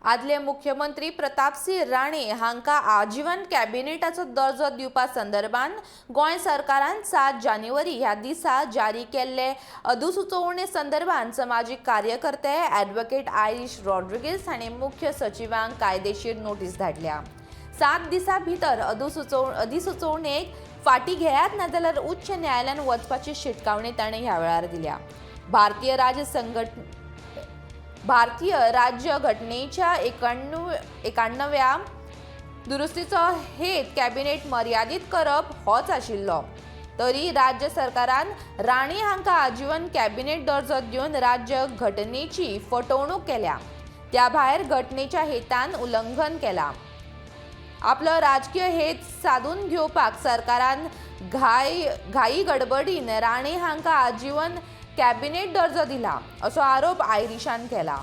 आदले मुख्यमंत्री प्रतापसिंह राणे हांकां आजीवन कॅबिनेटाचो दर्जो दिवपा संदर्भात गोंय सरकारान 7 जानेवारी ह्या दिसा जारी केल्ले अधिसुचोवणे संदर्भात समाजीक कार्यकर्ते ॲडव्होकेट आयरीश रॉड्रिगीस हांणी मुख्य सचिवांक कायदेशीर नोटीस धाडल्या. 7 दिसां भितर अधिसुचोवणेक फाटी घेयात, नाजाल्यार उच्च न्यायालयान वचपाची शिटकावणी ताणें ह्या वेळार दिल्या. भारतीय राज्य घटनेच्या 91व्या दुरुस्तीचो हेत कॅबिनेट मर्यादीत करप होच आशिल्लो. तरी राज्य सरकारान राणे हांकां आजीवन कॅबिनेट दर्जो दिवन राज्य घटनेची फटवणूक केल्या. त्या भायर घटनेच्या हेतान उल्लंघन केला. आपलो राजकीय हेत साधून घेवपाक सरकारान घाई गडबडीन राणे हांकां आजीवन कॅबिनेट दर्जो दिला, असो आरोप आयरिशान केला.